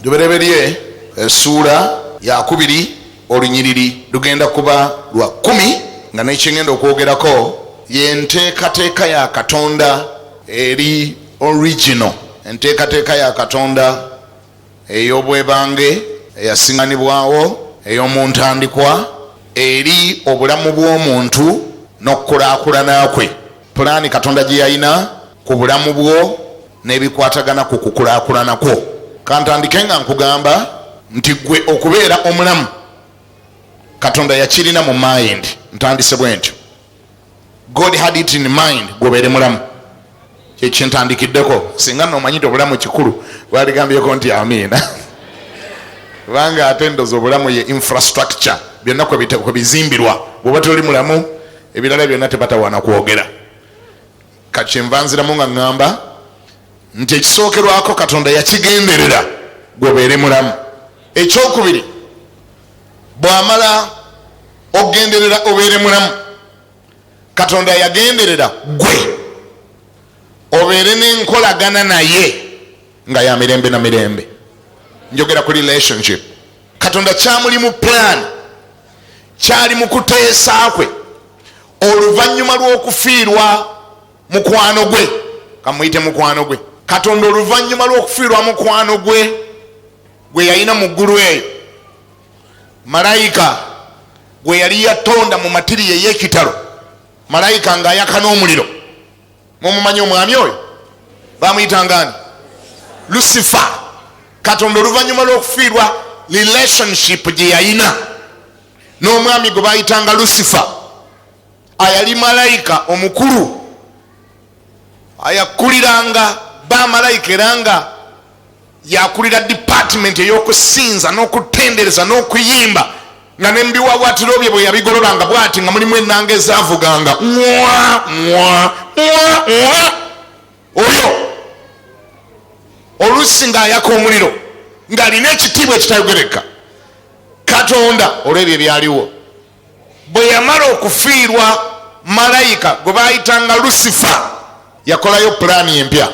Lubereberye essuula yakubiri, olunyiriri lugenda kuba lwa 10, nga nekyengenda okwogerako yenteekateeka ya Katonda eri original, enteekateeka ya Katonda ey'obwebange eyasiŋanibwawo ey'omu ntandikwa eri obulamu bw'omuntu n'okukulaakulana kwe. Pulaani Katonda gye yalina ku bulamu bwo n'ebikwatagana ku kukulaakulana kwo. Kantandike nga nkugamba nti gwe okubeera omulamu Katonda yakirina mu mind. Ntandise bwe ntyo, God had it in mind gweobeere mulamu. Kyekintandikiddeko. Singa nomanyi nti obulamu kikulu, bwaligambyeko nti amiina, kubanga ate ndoza obulamu ye infrastructure byonna kwe bizimbirwa. Bwoba toli mulamu, ebirala byonna tebatawaana kwogera. Kakyenva nziramu nga ŋŋamba nti ekisookerwako Katonda yakigenderera gweobeere mulamu. Ekyokubiri, bw'amala okugenderera obeere mulamu, Katonda yagenderera gwe obeere n'enkolagana naye nga ya mirembe na mirembe. Njogera ku relationship. Katonda kyamuli mu plan, kyali mu kuteesa kwe oluvannyuma lw'okufiirwa mukwano gwe, kamuyite mukwano gwe. Katonda oluvannyuma lw'okufiirwa mukwano gwe gwe yalina mu ggulu eyo, malayika gwe yali yatonda mu matiri ey'ekitalo, malayika ng'ayaka n'omuliro. Mumumanyi omwami oyo? Bamuyitangani? Lusifa. Katonda oluvannyuma lw'okufiirwa relationship gye yalina n'omwami gwe bayitanga Lusifa, ayali malayika omukulu ayakuliranga bamalayika era nga yakulira department ey'okusinza n'okutendereza n'okuyimba, nga nembiwawatiro bye bwe yabigololanga bwati nga mulimu ennanga ezavuganga mwa mwa mwa mwa. Oyo oluusi ng'ayaka omuliro, ng'alina ekitiibwa ekitayogereka. Katonda olw'ebyo ebyaliwo, bwe yamala okufiirwa malayika gwe bayitanga Lusifa, yakolayo pulaani empya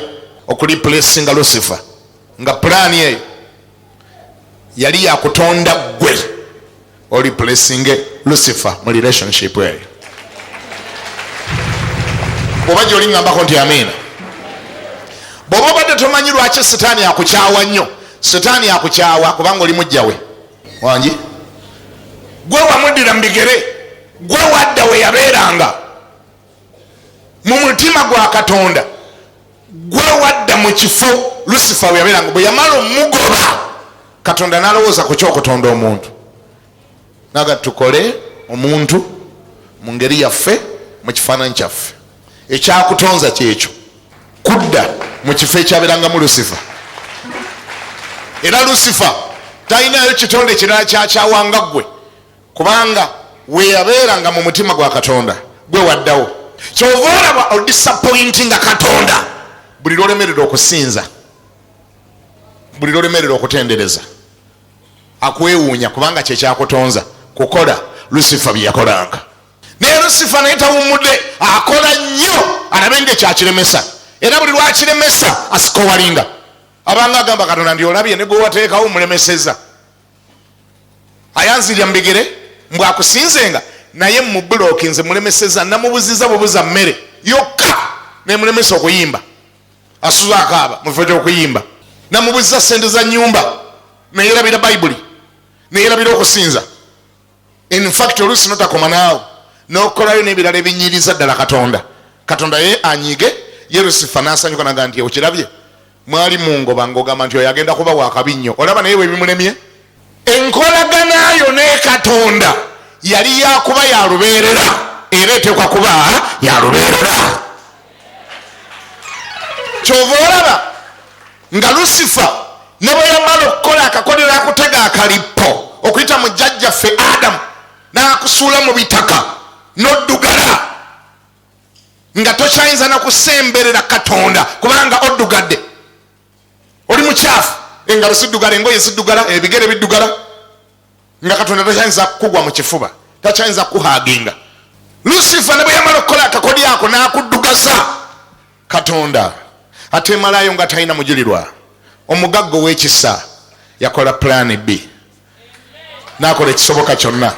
okureplacinga Lusifa, nga pulaani eyo yali yakutonda gwe oreplacinge Lusifa mu relationship eyo. Bwoba gyoli, ngambako nti amiina. Bw'oba obadde tomanyi lwaki Sitaani akukyawa nnyo, Sitaani akukyawa kubanga oli mujjawe wangi. Gwe wamuddira mu bigere, gwe wadda we yabeeranga mu mutima gwa Katonda, gwe wadda mu kifo Lusifa we yabeeranga. Bwe yamala omugoba, Katonda n'alowooza ku kyokutonda omuntu, naga tukole omuntu mu ngeri yaffe, mu kifaananyi kyaffe. Ekyakutonza kyekyo, kudda mu kifo ekyabeerangamu Lusifa. Era Lusifa talinayo kitonde kirala kyakyawanga ggwe, kubanga weyabeeranga mu mutima gwa Katonda gwe waddawo. Kyova olaba odisappointinga Katonda buli lwolemerera okusinza, buli lwolemerera okutendereza. Akwewuunya, kubanga kyekyakutonza kukola Lusifa bye yakolanga. Naye Lusifa naye tawummudde, akola nnyo alabe nga ekyakiremesa, era buli lwakiremesa asikowalinga, abanga agamba Katonda nti olabye ne gwewateekawo mulemeseza, ayanzirya mu bigere mbw akusinzenga, naye mubuloki nze mulemeseza, namubuziza bubuza mmere yokka nemulemesa okuyimba, asuza akaaba mu kifo kyokuyimba, namubuziza sente za nyumba neyerabira Bayibuli, neyerabira okusinza. In fact, oluusi notakoma naawe nokolayo n'ebirala ebinyiriza ddala Katonda. Katonda ye anyige, ye Lusifa nasanyuka naga nti okirabye, mwali mungoba ngaogamba nti oyo agenda kuba wakabi nnyo, olaba naye bwebimulemye. Enkolaganayo ne Katonda yali yakuba ya lubeerera, era eteekwa kuba ya lubeerera. Kyova olaba nga Lusifa ne bwe yamala okukola akakolero akutega akalippo okuyita mu jjajjaffe Adamu n'akusuula mu bitaka n'oddugala, nga tokyayinza nakusemberera Katonda kubanga oddugadde, oli mukyafu, engalo ziddugala, engoye ziddugala, ebigere biddugala, nga Katonda takyayinza kukugwa mu kifuba, takyayinza kukuhaginga. Lusifa ne bwe yamala okukola akakodi ako n'akuddugaza, Katonda atemalayo nga talina mujulirwa, omugagga ow'ekisa, Yakola plan B, n'akola ekisoboka kyonna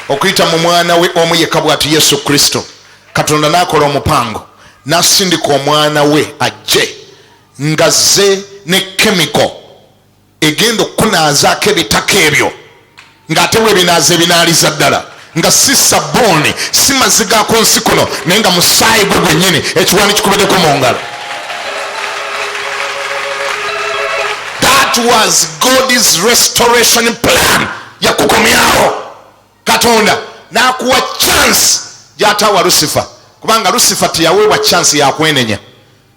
okuyita mu mwana we omu yekka bw'ati, Yesu Kristo. Katonda n'akola omupango n'asindika omwana we ajje ng'azze ne chemical egenda okukunaazaako ebitaka ebyo, ng'ate bwebinaaza ebinaaliza ddala, nga si sabbuuni, si mazzi ga ku nsi kuno, naye nga musaayi gwe gwennyini, ekiwaani kikubeddeko mu ngalo. That was God's restoration plan. Yakukomyawo Katonda n'akuwa chance gy'ataawa Lusifa, kubanga Lusifa teyaweebwa chance yakwenenya.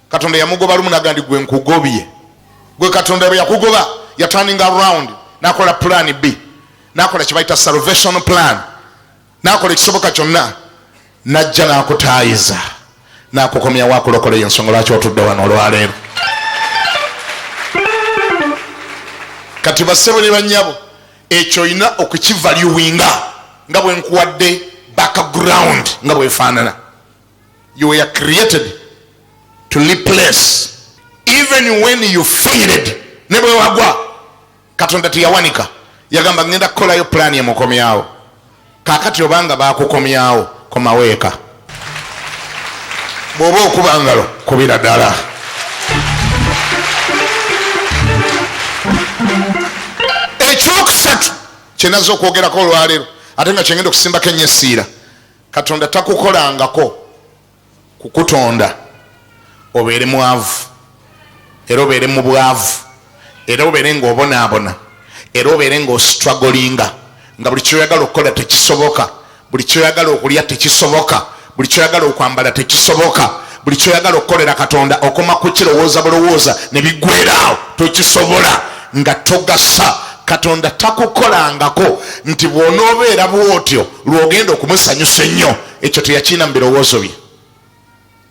Katonda yamugoba lumu naga ndi gwe nkugobye gwe. Katonda bwe yakugoba, yaturninga round n'akola plan B, n'akola kye bayita salvation plan, n'akola ekisoboka kyonna, najja n'akutaayiza n'akukomyawo akulokola. Eyo ensonga lwaki otudde wano olwaleero. Kati bassebo ne bannyabo, ekyo olina okukivaluinga nga bwe nkuwadde background nga bwefaanana. You were created to replace even when you failed. Ne bwe wagwa, Katonda teyawanika, yagamba ngenda kukolayo pulaani emukomyawo. Kakati obanga bakukomyawo, komaweeka. Bw'oba okuba ngalo, kubira ddala. Ekyokusatu kyenazza okwogerako olwaleero, ate nga kyengenda okusimbako ennyo essiira, Katonda takukolangako kukutonda obeere mwavu, era obeere mu bwavu, era obeere ng'obonaabona, era obeere ng'ostrugglinga, nga buli kyoyagala okukola tekisoboka, buli kyoyagala okulya tekisoboka, buli kyoyagala okwambala tekisoboka, buli kyoyagala okukolera Katonda okoma kukirowooza bulowooza ne biggweraawo, tokisobola, nga togasa. Katonda takukolangako nti bw'onoobeera bw'otyo lw'ogenda okumusanyusa ennyo. Ekyo teyakiina mu birowoozo bye,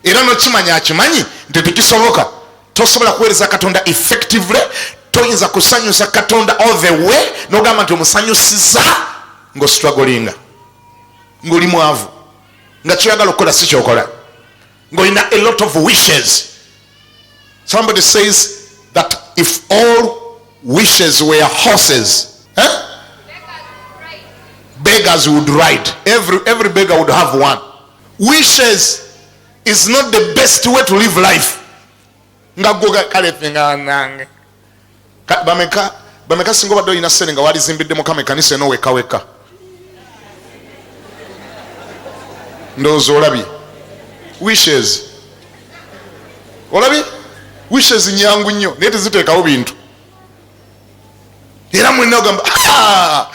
era nokimanya akimanyi nti tekisoboka. Tosobola kuweereza Katonda effectively, toyinza kusanyusa Katonda all the way nogamba nti omusanyusiza ng'ostrugglinga, ng'oli mwavu, nga kyoyagala okukola si kyokola, ng'olina a lot of wishes. Somebody says that if all wishes were horses, eh? Beggars would ride. Every beggar would have one. Wishes is not the best way to live life. Nga gwe kale ffe nga nange bameka bameka singa obadde olina sente nga walizimbidde Mukama ekanisa eno wekka wekka? Ndowooza olabye wishes, olabye wishes nyangu nnyo, naye teziteekawo bintu. Era mwenna ogamba, "Ah,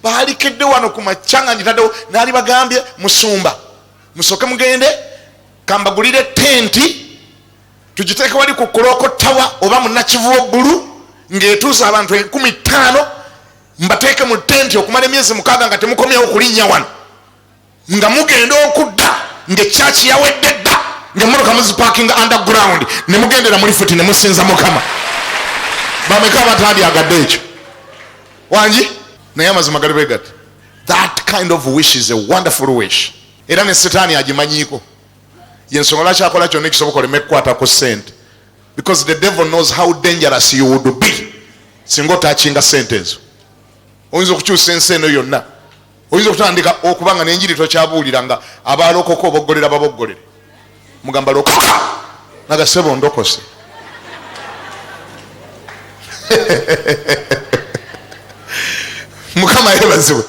baalikedde wano ku makya nga ngitaddewo, naali bagambye musumba musooke mugende kambagulire tenti tugiteeke wali ku Clock Tower oba munakivubo bbulu ng'etuusa abantu 5000, mbateeke mu tenti okumala emyezi 6 nga temukomyewo kulinnya wano, nga mugenda okudda ng'ekyaki yawedde dda, ng'emmotoka muziparkinga underground ne mugendera mu lifuti ne musinza Mukama." Bameka abatandyagadde ekyo? Wangi? Naye amazima gali bwe gati, that kind of wish is a wonderful wish, era ne Setaani agimanyiiko. Yensonga lwaki akola kyonna ekisoboka oleme kukwata ku ssente, because the devil knows how dangerous you would be singa otouchinga sente ezo. Oyinza okukyusa ensi eno yonna, oyinza okutandika okuba nga nenjiri tokyabuulira, nga abalokoka oboggolera baboggolere, mugamba lokoka, nagasebo ndokose. Mukama yebazibwe.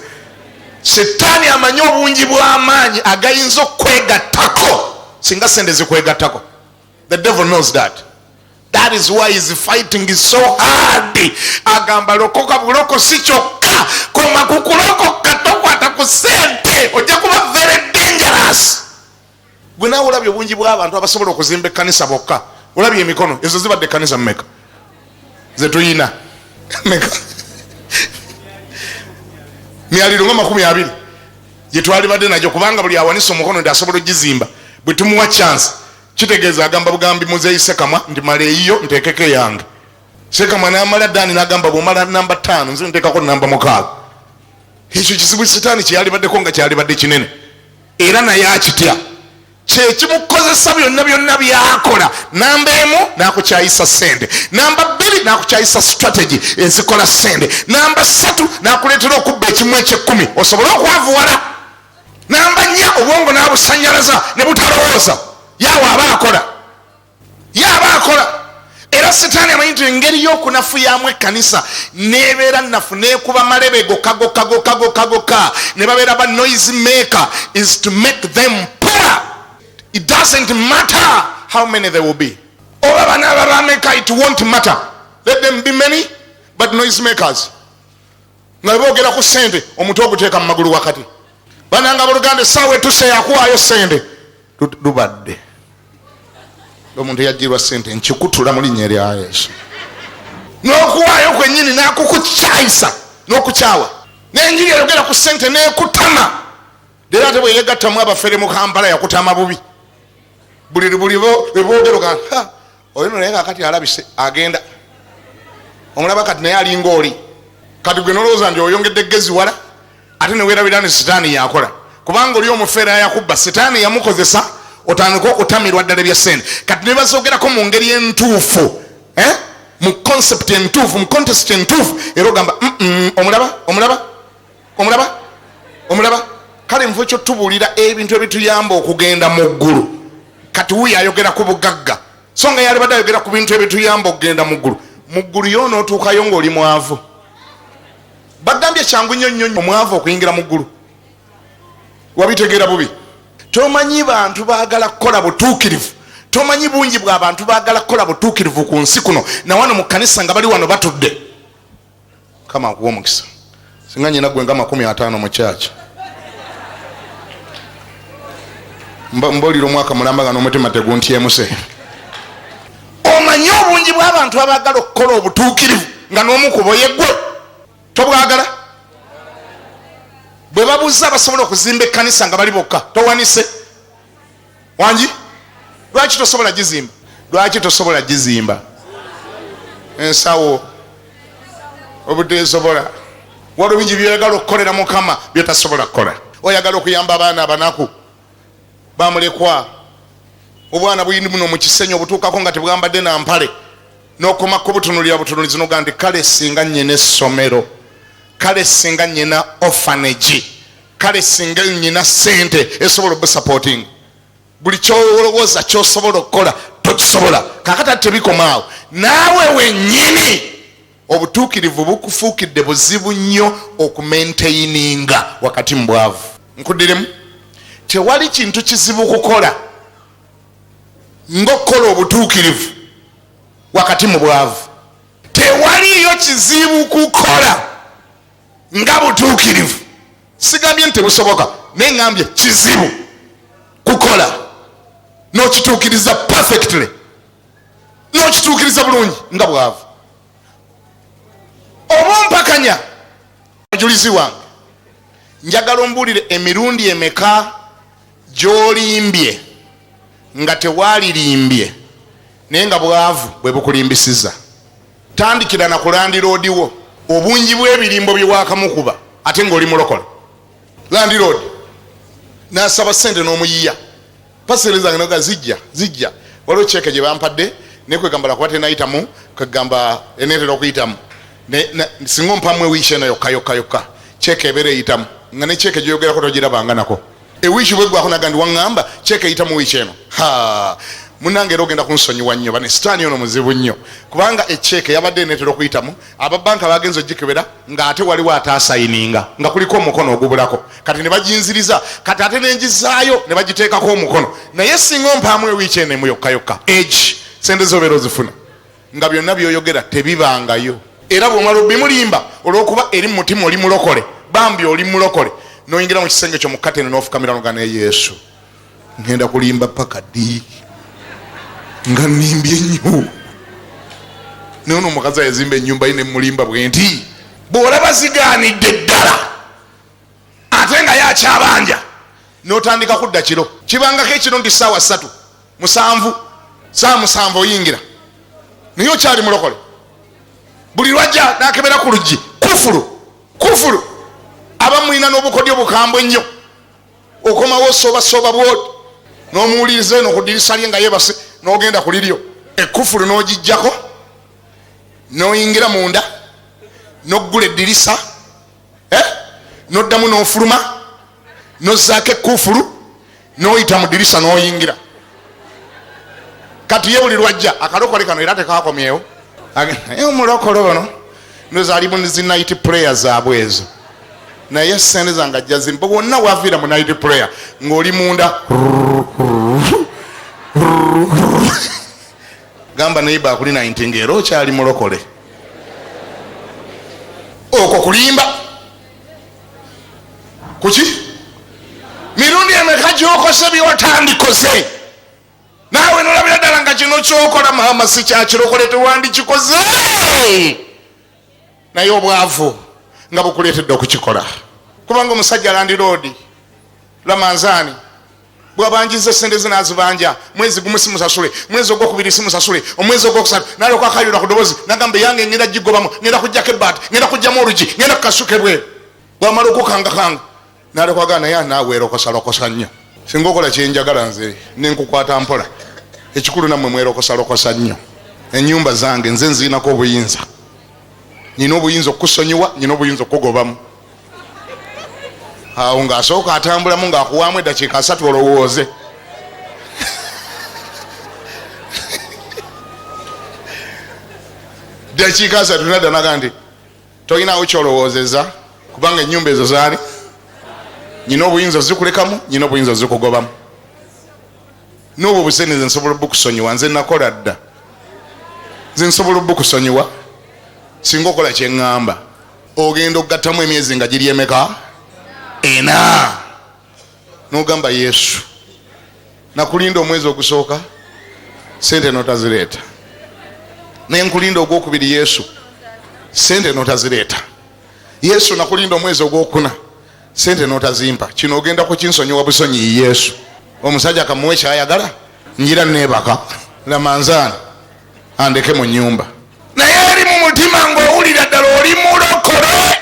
Setaani amanyi obungi bw'amaanyi agayinza okwegattako singa sente zikwegattako. The devil knows that. That is why is fighting is so hard. Agamba lokoka bulokosi kyokka, koma ku kulokoka, tokwata ku sente, ojja kuba very dangerous. Gwe naawe olabye obungi bw'abantu abasobola okuzimba ekkanisa bokka. Olabye emikono ezo zibadde ekkanisa mumeka zetuyina? Meka? Myaliro nga 20 gyetwalibadde nagyo, kubanga buli awanisa omukono nti asobola ogizimba, bwe tumuwa chance, kitegeeza agamba bugambi muzeeyi Sekamwa nti mala eyiyo nteekeko eyange. Sekamwa namala ddaani nagamba bwomala namba 5, nze nteekako namba 6. Ekyo kizibu Sitaani kyeyalibaddeko nga kyalibadde kinene, era naye akitya. Kyekimukozesa byonna byonna byakola. Namba 1 nakukyayisa sente, namba 2 nakukyayisa strategy ezikola sente, namba 3 nakuleetera okubba ekimu ekyekumi osobole okwavuwala, namba 4 obwongo n'abusanyalaza ne butalowooza. Yawe aba akola, yaaba akola. Era sitaani amanyi nti engeri y'okunafuyamu ekkanisa nebeera nafu nekuba malebe gokka gokka gokka gokka gokka ne babeera ba noise maker is to make them poor. It doesn't matter how many there will be, oba banaaba bameka, it won't matter, let them be many but noise makers. Nga boogera ku ssente omutwe oguteeka mu magulu wakati. Bananga abooluganda, essaawa etuse yakuwaayo ssente. Lubadde omuntu yajjirwa ssente nkikutula mu linnya erya Yesu. N'okuwaayo kwennyini n'akukukyayisa n'okukyawa. N'enjiri eyogera ku ssente n'ekutama. Leero ate bwe yeegattamu abafere mu Kampala yakutama bubi. Buli buli lwe boogera ogamba, oyo no naye kakati alabise agenda omulaba kati naye alinga oli. Kati gwe nolowooza nti oyongedde geziwala, ate neweerabira nti sitaani yakola, kubanga oli omufeera yakubba, sitaani yamukozesa otandika okutamirwa ddala ebya ssente. Kati ne bazogerako mu ngeri entuufu, eh? Mu concept entuufu, mu context entuufu, era ogamba, omulaba, omulaba, omulaba, omulaba." Kale nfu ekyo tubuulira ebintu ebituyamba okugenda mu ggulu. Kati wuyo ayogera ku bugagga, so nga yalibadde ayogera ku bintu ebituyamba okugenda mu ggulu. Mu ggulu yo onootuukayo ng'oli mwavu. Bagambye kyangu nnyo nnyo omwavu okuyingira mu ggulu. Wabitegeera bubi. Tomanyi bantu baagala kukola butuukirivu, tomanyi bungi bw'abantu baagala kukola butuukirivu ku nsi kuno nawano mu kkanisa nga bali wano batudde. Kama akuwa omukisa. Singa nyina gwe nga 50 mu kyaki mbaolira omwaka mulamba nga n'omutima teguntyemuse. Omanyi obungi bw'abantu abaagala okukola obutuukirivu nga n'omukubo yeggwe tobwagala. Bwe babuuza abasobola okuzimba ekkanisa nga bali bokka, towanise wangi. Lwaki tosobola gizimba? Lwaki tosobola gizimba? Ensawo obuteesobola. Waliwo bingi byoyagala okukolera Mukama byotasobola kukola. Oyagala okuyamba abaana abanaku bamulekwa, obwana buyindi buno mu Kisenyi obutuukako nga tebwambadde na mpale, n'okoma kubutunulira butunulizi noga nti kale singa nyina essomero, kale singa nyina orphanage, kale singa nyina sente esobola obusupporting. Buli kyolowooza kyosobola okukola tokisobola. Kakati ate tebikomaawo, naawe wennyini obutuukirivu bukufuukidde buzibu nnyo okumaintaininga wakati mu bwavu. Nkuddiremu, tewali kintu kizibu kukola ng'okukola obutuukirivu wakati mu bwavu. Tewaliyo kizibu kukola nga butuukirivu. Sigambye nti tebusoboka, naye ngambye kizibu kukola n'okituukiriza perfectly, n'okituukiriza bulungi nga bwavu. Oba ompakanya, omujulizi wange, njagala ombuulire emirundi emeka gy'olimbye nga tewalirimbye naye nga bwavu bwe bukulimbisiza. Tandikira na ku landlord wo, obungi bw'ebirimbo bye wakamukuba ate ng'oli mulokole. Landlord n'asaba sente n'omuyiya pasere zange naga zijja zijja, waliwo ceeke gye bampadde naye kwegamba lwakuba tenayitamu, kwegamba eneetera okuyitamu. Singa ompamu ewiiki eno yokka yokka yokka, ceeke ebeera eyitamu. Nga ne ceeke gyoyogerako togirabanga nako. Ewiiki bweggwako naga ndi waŋŋamba ceeke eyitamu wiiki eno. Ha, munange, era ogenda kunsonyiwa nnyo. Bane sitaani ono muzibu nnyo, kubanga eceeke yabadde eneetera okuyitamu, ababanka bagenza ogikebera ng'ate waliwo ataasayininga, nga kuliko omukono ogubulako. Kati ne baginziriza, kati ate nenjizaayo ne bagiteekako omukono. Naye singa ompaamu ewiiki eno emu yokka yokka, egi sente zobeera ozifuna, nga byonna byoyogera tebibangayo. Era bwomala obimulimba, olwokuba eri mu mutima oli mulokole, bambi oli mulokole, noyingira mu kisenge kyo mukatene n'ofukamira noga, "Ne Yesu, ngenda kulimba paka ddi nga nimbye nnyo? Naye ono omukazi ayazimba ennyumba ye nemulimba bwe nti." Bw'olaba zigaanidde ddala ate nga yakyabanja, n'otandika kudda kiro. Kibangako ekiro nti saawa 3 7, saawa 7 oyingira, naye okyali mulokole. Buli lwajja nakebera ku luggi, kufulu kufulu. Aba mulina n'obukodyo bukambwe ennyo, okomawo osobasoba bwoti. N'omuwuliriza eno ku ddirisa lye nga yeebase, n'ogenda ku liryo, ekkufulu n'ogiggyako, n'oyingira munda, n'oggula eddirisa, n'oddamu n'ofuluma, n'ozzaako ekkufulu, n'oyita mu ddirisa n'oyingira. Kati ye buli lwajja akalokole kano era tekakomyewo. Naye omulokole ono ndoza ali mu zi night prayer zaabwe ezo, naye sente zange ajja zimpa. Wonna waviira mu night prayer ng'oli munda, gamba neighbor akulina nti ng'era okyali mulokole. Okwo kulimba kuki? Mirundi emeka gy'okoze by'otandikoze, naawe nolabira ddala nga kino kyokola maama si kyakirokole, tewandikikoze, naye obwavu nga bukuleetedde okukikola. Kubanga omusajja landiroodi Lamanzaani bwabanjiza sente ze nazibanja, mwezi gumu simusasule, mwezi ogwokubiri simusasule, omwezi ogwokusatu nalyoka akayula ku dobozi nagamba, yange ngenda gigobamu, ngenda kujjako ebbaati, ngenda kujjamu olugi, ngenda kukasuka ebweru. Bwamala okukangakanga nalyoka agamba, naye naawe erokosalokosa nnyo, singa okola kyenjagala nze nenkukwata mpola. Ekikulu nammwe mwerokosalokosa nnyo. Enyumba zange nze nziinako obuyinza, nyina obuyinza okukusonyiwa, nyina obuyinza okukugobamu. Awo ng'asooka atambulamu ng'akuwaamu eddakiika 30 olowooze. Dakiika 30 nadda naga nti tolinawo kyolowoozeza, kubanga ennyumba ezo zaali nyina obuyinza zikulekamu, nyina obuyinza zikugobamu, n'obwo obusente nze nsobola obukusonyiwa, nze nakola dda, nze nsobola obukusonyiwa singa okola kyeŋŋamba. Ogenda okugattamu emyezi nga giri emeka? Ena. N'ogamba, Yesu, nakulinda omwezi ogusooka, sente notazireeta, nenkulinda ogwokubiri, Yesu, sente notazireeta, Yesu, nakulinda omwezi ogwokuna, sente notazimpa, kino ogenda kukinsonyiwa busonyiyi? Yesu, omusajja kamuwe kyayagala, njira nebaka Lamanzaani andeke mu nyumba. Naye eri mu mutima ng'owulira ddala oli mulokole,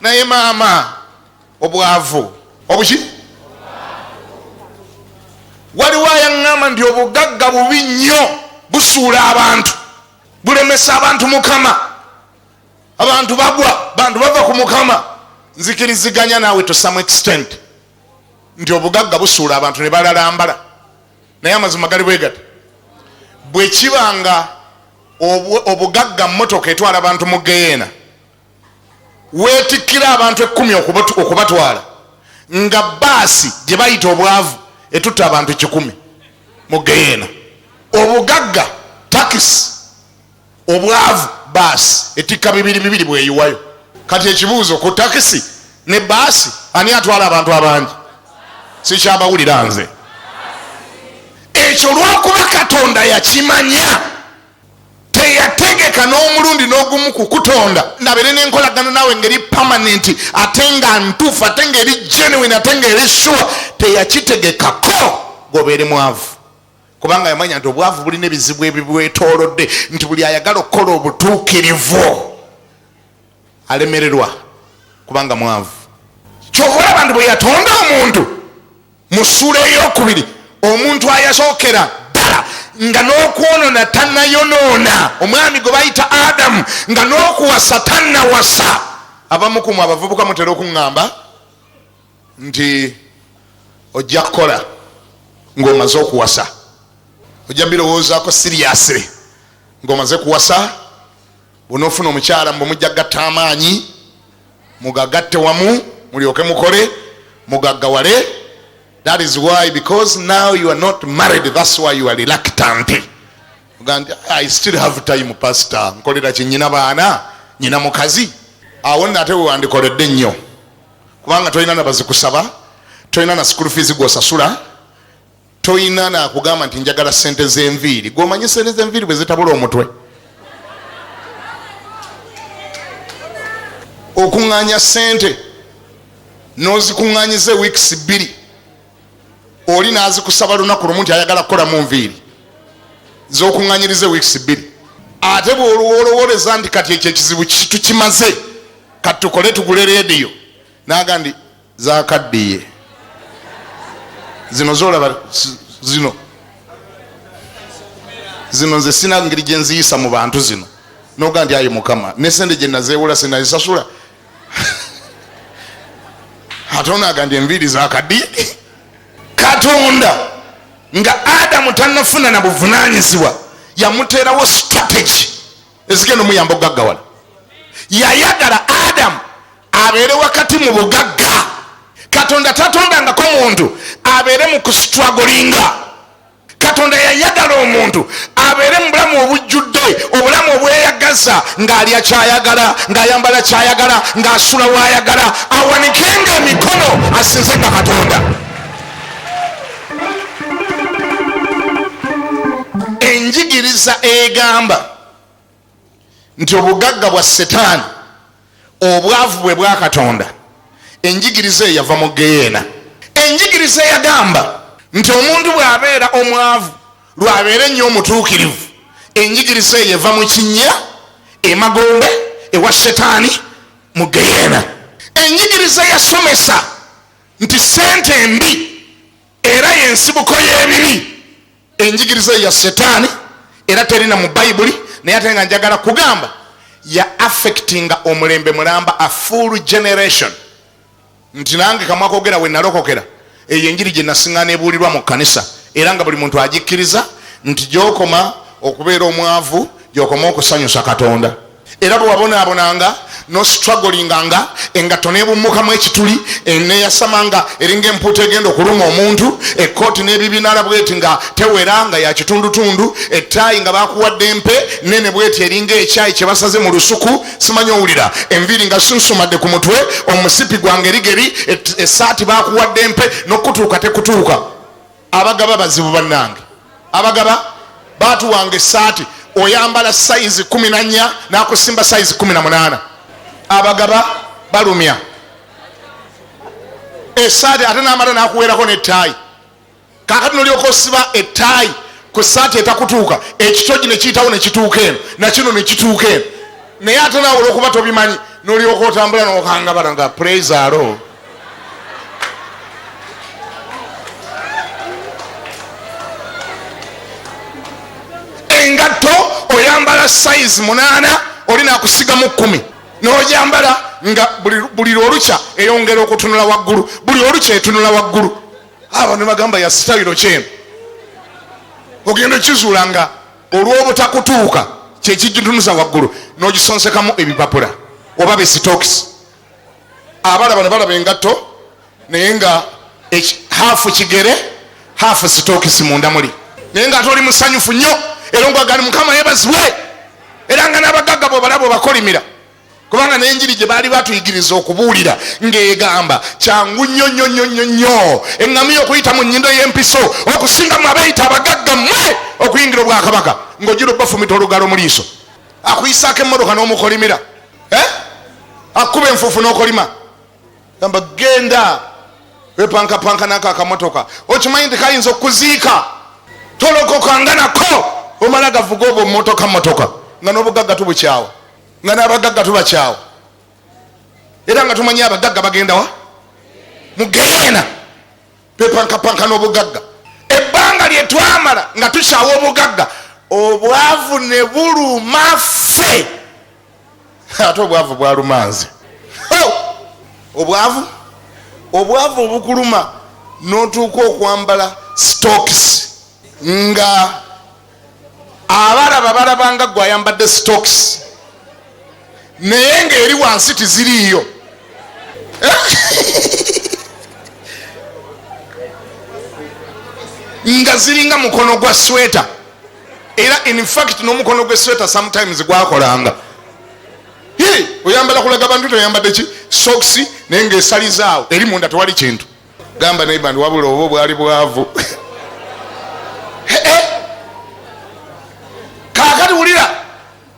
naye maama obwavu obuki. Waliwo ayaŋŋamba nti obugagga bubi nnyo, busuula abantu, bulemesa abantu Mukama, abantu bagwa, bantu bava ku Mukama. Nzikiriziganya naawe to some extent nti obugagga busuula abantu ne balalambala, naye amazima gali bwe gati: bwe kiba nga obugagga mmotoka etwala abantu mu geyeena, weetikkira abantu 10 okubatwala, nga baasi gye bayita obwavu etutta abantu 100 mu geyeena. Obugagga takisi, obwavu baasi etikka bibiri bibiri bweyiwayo. Kati ekibuuzo, ku takisi ne baasi ani atwala abantu abangi? Sikyabawulira nze. Ekyo lwakuba Katonda yakimanya, teyategeka n'omulundi n'ogumu kukutonda nabeere n'enkolagano naawe ngeri permanent, ate nga ntuufu, ate nga eri genuine, ate nga eri sure. Teyakitegekako gobeere mwavu, kubanga yamanya nti obwavu bulina ebizibu ebibwetoolodde, nti buli ayagala okukola obutuukirivu alemererwa kubanga mwavu. Kyova olaba nti bwe yatonda omuntu mu ssuula eyokubiri, omuntu ayasookera ddala nga n'okwonona tannayonoona, omwami gwe bayita Adamu, nga n'okuwasa tannawasa. Abamu kumu abavubuka mutera okuŋŋamba nti ojja kukola ng'omaze okuwasa, ojja birowoozaako seriously ng'omaze kuwasa, bw'onoofuna omukyala mbwe mujja gatta amaanyi, mugagatte wamu, mulyoke mukole mugaggawale. That is why, because now you are not married, that's why you are reluctant. Nti I still have time, pastor, nkolera ki? Nyina baana, nyina mukazi. Awo nno ate wewandikoledde nnyo, kubanga tolina nabazikusaba, tolina na school fees gwosasula, tolina nakugamba nti njagala sente z'enviiri. Gwomanyi sente z'enviiri bwe zitabula omutwe okuŋŋaanya sente, n'ozikuŋŋaanyiza ewiikisi 2, oli n'azikusaba lunaku lumu nti ayagala kukolamu nviiri z'okuŋŋaanyiriza ewiikisi 2. Ate bw'olowolowoleza nti kati ekyo ekizibu tukimaze, kati tukole tugule rediyo, naga nti zakaddiye zino zolaba. Zino zino nze sina ngeri gye nziyisa mu bantu zino. Noga nti ayi Mukama, ne sente gye nazeewola sinazisasula. Ate onaga nti enviiri zakaddi. Katonda nga Adamu tannafuna na buvunaanyizibwa yamuteerawo strategy ezigenda omuyamba okugaggawala. Yayagala Adamu abeere wakati mu bugagga. Katonda tatondangako muntu abeere mu kustrugglinga. Katonda yayagala omuntu abeere mu bulamu obujjudde, obulamu obweyagaza, ng'alya kyayagala, ng'ayambala kyayagala, ng'asula w'ayagala, awanikenga emikono asinze nga Katonda. Enjigiriza egamba nti obugagga bwa Setaani, obwavu bwe bwa Katonda, enjigiriza eyo yava mu geyeena. Enjigiriza eyagamba nti omuntu bw'abeera omwavu lw'abeera ennyo omutuukirivu, enjigiriza eyo eva mu kinnya, emagombe, ewa Setaani, mu geyeena. Enjigiriza eyasomesa nti sente embi era yensibuko y'ebibi, enjigiriza ya Setaani era terina mu Bayibuli. Naye ate nga njagala kugamba ya affectinga omulembe mulamba, a full generation. Nti nange kamwakogera we nalokokera, eyo enjiri gye nasiŋŋaana ebuulirwa mu kkanisa, era nga buli muntu agikkiriza nti gy'okoma okubeera omwavu gy'okoma okusanyusa Katonda. Era bwe wabonaabonanga n'ostrugglinga engatto n'ebummukamu ekituli, neyasama nga eringa empuuta egenda okuluma omuntu, ekkooti n'ebibinala bweti nga tewera nga ya kitundutundu, ettaayi nga bakuwadde empe nene bweti eringa ekyayi kye basaze mu lusuku, simanyi owulira, enviiri nga sunsumadde ku mutwe, omusipi gwa ngerigeri, essaati bakuwadde empe n'okutuuka tekutuuka. Abagaba bazibu bannange. Abagaba batuwanga essaati oyambala sayizi 14 n'akusimba sayizi 18. Abagaba balumya essaati ate n'amala n'akuweerako n'ettaayi. Kaakati nolyoka osiba ettaayi ku ssaati etakutuuka, ekitogi ne kiyitawo ne kituuka eno, nakino ne kituuka eno, naye ate naawe olwokuba tobimanyi nolyoka otambula n'okangabala nga praise alo. Engatto oyambala sayizi 8, oli nakusigamu 10, n'ogyambala nga buli olukya eyongera okutunula waggulu, buli olukya etunula waggulu. Abo ne bagamba ya sitayiro kyeno, ogenda okizuula nga olw'obutakutuuka kyekigitunuza waggulu, n'ogisonsekamu ebipapula oba besitokisi. Abalaba ne balaba engatto naye nga hafu kigere hafu sitokisi munda muli, naye nga ate oli musanyufu nnyo, era ngwagala Mukama yeebazibwe. Era nga n'abagagga bw'obalaba obakolimira, kubanga n'enjiri gye baali batuyigiriza okubuulira ng'egamba kyangu nnyo nnyo nnyo nnyo nnyo eŋŋamiya okuyita mu nnyindo y'empiso okusinga mu abeeyita abagagga mmwe okuyingira obwakabaka, ng'ogira obafumita olugalo mu liiso, akuyisaako emmotoka n'omukolimira, akuba enfuufu n'okolima, gamba genda wepankapanka nako akamotoka, okimanyi nti kayinza okuziika, tolokokanga nako, omala gavuga obwo motoka motoka, nga n'obugagga tubukyawa, nga n'abagagga tubakyawa, era nga tumanyi abagagga bagenda wa mu geyeena. Twepankapanka n'obugagga. Ebbanga lye twamala nga tukyawa obugagga, obwavu ne buluma ffe. Ate obwavu bwaluma nze. Obwavu, obwavu obukuluma n'otuuka okwambala stokisi nga abalaba balabanga gwe ayambadde stokisi, naye ng'eri wansi tiziriiyo. Nga ziringa mukono gwa sweta, era in fact n'omukono gw'esweta sometimes gwakolanga. Oyambala kulaga bantu toyambadde ki sokisi, naye ng'esalizaawo eri munda tewali kintu. Gamba neighbor nti wabula oba obwali bwavu. Kaakati wulira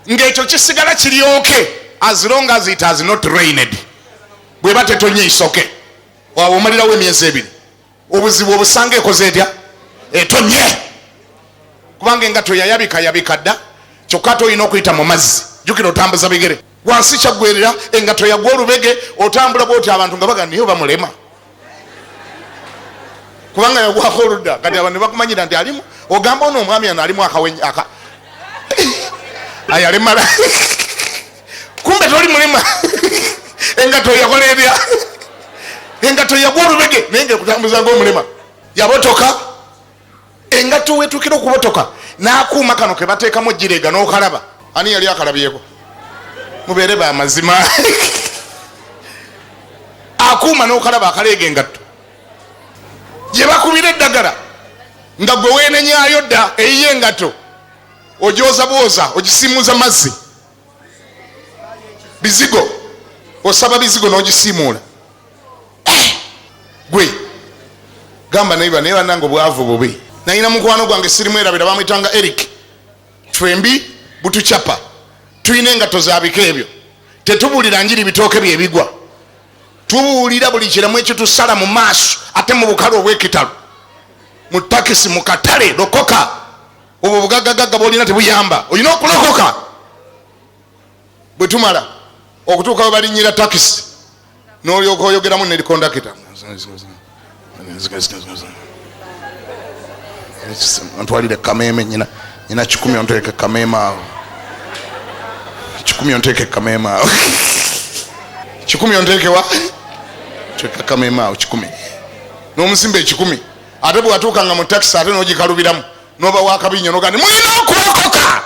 ng'ekyo kisigala kiryoke as long as it has not rained. Bweba tetonye isoke, wawe omalirawo emyezi 2, obuzibu obusanga ekoze etya, etonye, kubanga engatto yayabika yabika dda, kyokka ate olina okuyita mu mazzi. Jjukira otambuza bigere wansi, kyaggwerera engatto yagwa olubege, otambula bwoti abantu nga baga niyo bamulema. Kubanga yagwako oludda, kati abantu ne bakumanyira nti alimu, ogamba ono omwami ano alimu akawenyi aka ayalemala, kumbe toli mulema. Engato yakola ebya engato yagwa olubege, naye nga ekutambuza ngaomulema. Yabotoka engatto, wetuukira okubotoka n'akuuma kano ke bateekamu gireega n'okalaba. Ani yali akalabyeko? Mubeere bamazima. Akuuma n'okalaba akaleega engatto gye bakubira eddagala, nga gwe weenenyayo dda eyiye engatto ogyoza bwoza, ogisiimuuza mazzi bizigo, osaba bizigo n'ogisiimuula. Gwe gamba naye naye banange, obwavu bubi. Nalina mukwano gwange sirimwerabira, bamwitanga Eric. Twembi butucapa, tulina engatto zabika ebyo. Tetubuulira njiri bitooke byebigwa, tubuulira buli kiramu ekitusala mu maaso, ate mu bukalu obwekitalo, mu takisi, mu katale. Lokoka. Obwo bugaggagagga bwolina tebuyamba, olina okulokoka. Bwe tumala okutuuka we balinyira takisi, n'olyoka oyogeramu ne kondakita, "Ontwalire kameeme, nyina 100, onteeke kameeme awo, 100 onteeke kameeme awo, 100 onteekewa, teeka kameeme awo 100." N'omusimba 100. Ate bwe watuukanga mu takisi, ate n'ogikalubiramu, n'oba wakabi nnyo, noga, "Mulina okulokoka."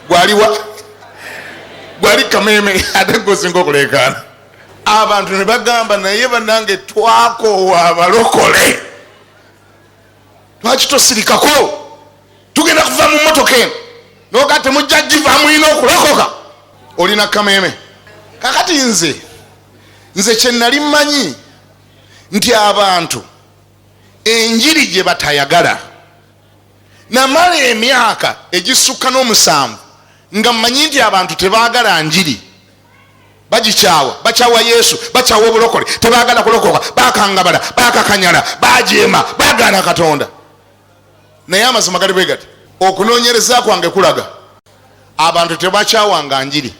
Gwaliwa? Gwali kameeme, ate gwosinga okuleekaana. Abantu ne bagamba, "Naye bannange, twakoowa abalokole. Lwaki tosirikako? Tugenda kuva mu motoka eno." Noga, "Temujja giva, mulina okulokoka." Olina kameeme. Kakati nze kyenali mmanyi nti abantu enjiri gye batayagala, namala emyaka egisukka n'omusanvu nga mmanyi nti abantu tebaagala njiri, bagikyawa, bakyawa Yesu, bakyawa obulokole, tebaagala kulokoka, bakangabala, bakakanyala, bajeema, bagaana Katonda. Naye amazima gali bwe gati, okunoonyereza kwange kulaga abantu tebakyawanga njiri,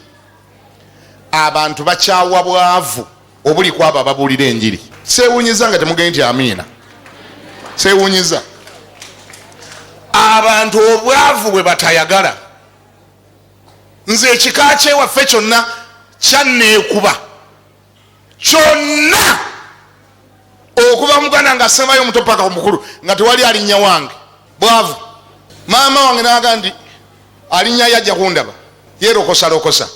abantu bakyawa bwavu obuli kwabo ababuulira enjiri. Sewunyiza nga temugende nti amiina. Sewunyiza abantu obwavu bwe batayagala. Nze ekika kyewaffe kyonna kyanneekuba kyonna, okuva muganda nga asembayo omuto paka omukulu, nga tewali alinnya wange. Bwavu. Maama wange naga nti alinnya yajja kundaba yerokosa lokosa.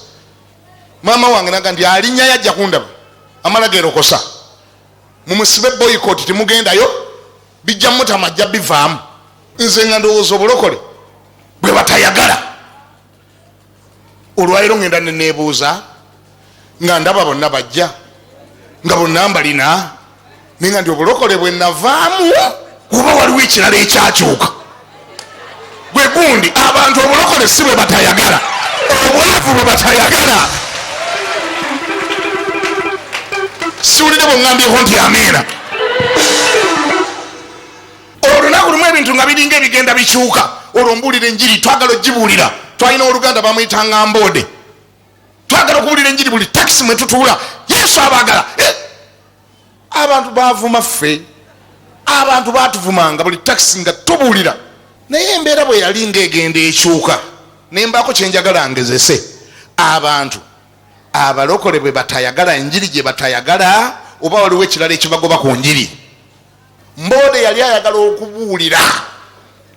Maama wange naga nti alinnya yajja kundaba amala gerokosa, mumusibe boycott, temugendayo, bijja mutama, ajja bivaamu. Nze nga ndowooza obulokole bwe batayagala. Olwaliro ngenda nenebuuza, nga ndaba bonna bajja, nga bonna mbalina, naye nga ndi obulokole bwe navaamu, kuba waliwo ekirala ekyakyuka. Gwe gundi, abantu obulokole si bwe batayagala, obwavu bwe batayagala. Siwulire bweŋŋambyeko nti amiina. Olunaku lumu ebintu nga biringa ebigenda bikyuka, olwo mbuulira enjiri, twagala ogibuulira. Twalina oluganda bamwyitanga Mboode. Twagala okubuulira enjiri buli takisi mwe tutuula, "Yesu abaagala." Abantu bavuma ffe, abantu batuvumanga buli takisi nga tubuulira. Naye embeera bwe yali ngaegenda ekyuka, nembaako kyenjagala ngezese, abantu abalokole bwe batayagala, enjiri gye batayagala, oba waliwo ekirala ekibagoba ku njiri. Mboode yali ayagala okubuulira,